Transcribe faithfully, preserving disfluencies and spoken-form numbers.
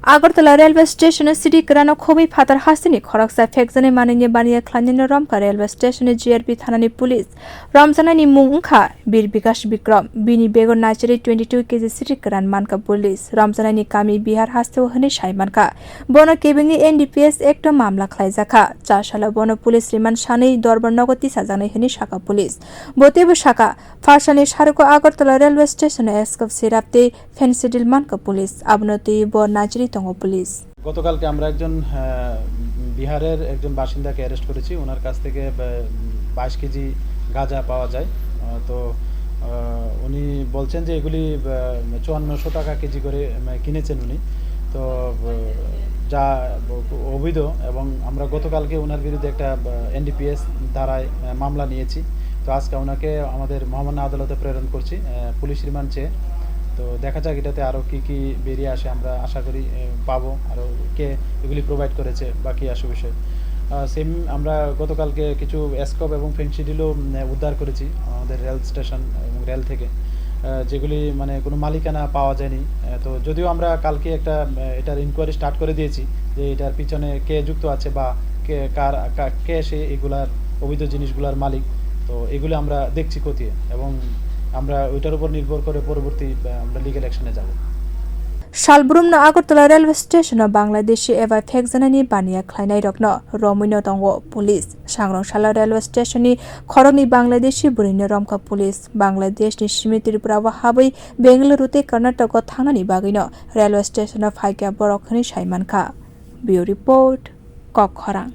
Agartala railway station o siri kwrano khobwi phatar hasteni khoroksa phekjaknai manwini baniya khlainani romkha railway station ni G R P thanani police. Romjaknaini mung wngkha Bir Bikash Bikram. Bini bego nachari twenty two K G siri kwran mankha police. Romjaknaini kami Bihar hasteo hwnwi sai mankha. Bono kebengwi N D P S Act o mamla khlaijakha. Cha salo bono police remand sanwi dorbar nogo tisajaknai hwnwi sakha police. Bo teibo sakha, pharsalni saruko Agartala railway station o S K F sirap tei Fensidil mankha police, abono twi bo nachiri tongo police. গতকালকে আমরা একজন, আহ, বিহারের একজন বাসিন্দাকে অ্যারেস্ট করেছি। ওনার কাছ থেকে, আহ, বাইশ কেজি গাঁজা পাওয়া যায়। আহ, তো, আহ, উনি বলছেন যে এগুলি, আহ, চুয়ান্নশো টাকা কেজি করে, আহ, কিনেছেন উনি। তো, আহ, যা অবৈধ, এবং আমরা গতকালকে ওনার বিরুদ্ধে একটা, আহ, এন ডি পি এস ধারায়, আহ, মামলা নিয়েছি। তো আজকে ওনাকে আমাদের মহামান্য আদালতে প্রেরণ করছি, আহ, পুলিশ রিমান্ড চেয়ে। তো দেখা যাক এটাতে আরও কী কী বেরিয়ে আসে, আমরা আশা করি, আহ, পাবো আরও কে এগুলি প্রোভাইড করেছে বা কী আসে বিষয়। আহ, সেম আমরা গতকালকে কিছু এসকোপ এবং ফেন্সিডিলও, উম, উদ্ধার করেছি আমাদের রেল স্টেশন এবং রেল থেকে, আহ, যেগুলি মানে কোনো মালিকানা পাওয়া যায়নি। আহ, তো যদিও আমরা কালকে একটা, আহ, এটার ইনকোয়ারি স্টার্ট করে দিয়েছি যে এটার পিছনে কে যুক্ত আছে বা কে কার, কা-, কে সে এগুলার অবৈধ জিনিসগুলার মালিক। তো এগুলো আমরা দেখছি খতিয়ে এবং আমরা ওইটার উপর নির্ভর করে পরবর্তী, আহ, আমরা লিগ্যাল অ্যাকশনে যাব। Salbrumno Agartala railway station o Bangladeshi eba phekjanani baniya khlainairokno romwino tongo police. Sangrong salo railway station ni khoroknwi Bangladeshi bwrwino romkha police. Bangladesh ni simi Tripura o habwi Bengaluru tei Karnataka o thangnani bagwino railway station o phaikha borok hwnwi sai mankha. Bureau Report, Kokkhorang.